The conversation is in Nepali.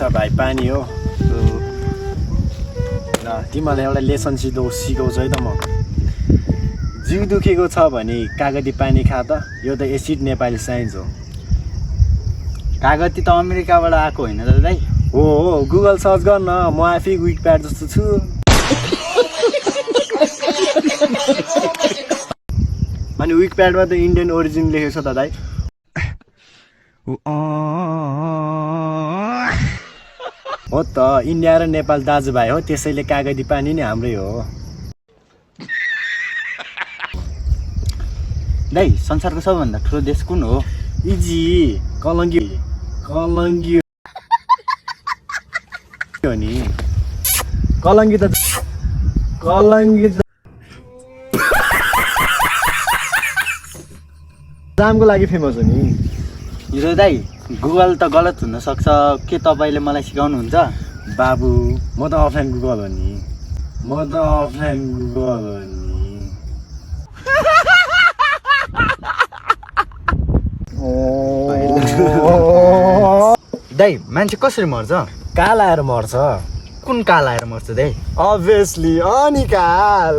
छ भाइ पानी हो ल तिमीलाई एउटा लेसन सिकाउँछु है त म जिउ दुखेको छ भने कागती पानी खा त यो त एसिड नेपाली साइन्स हो कागती त अमेरिकाबाट आएको होइन त दाइ हो गुगल सर्च गर्न म आफै विकिप्याड जस्तो छु अनि विकिप्याडमा त इन्डियन ओरिजिन लेखेको छ त दाइ हो त इन्डिया र नेपाल दाजुभाइ हो त्यसैले कागती पानी नै हाम्रै हो दाइ संसारको सबभन्दा ठुलो देश कुन हो इजी कलङ्गी हो नि कलङ्गी त जामको लागि फेमस हो नि हिरो दाइ गुगल त गलत हुन सक्छ के तपाईँले मलाई सिकाउनुहुन्छ बाबु म त अफलाइन गुगल हो नि दाइ मान्छे कसरी मर्छ काल आएर मर्छ कुन काल आएर मर्छ दाइ अभियसली अनि काल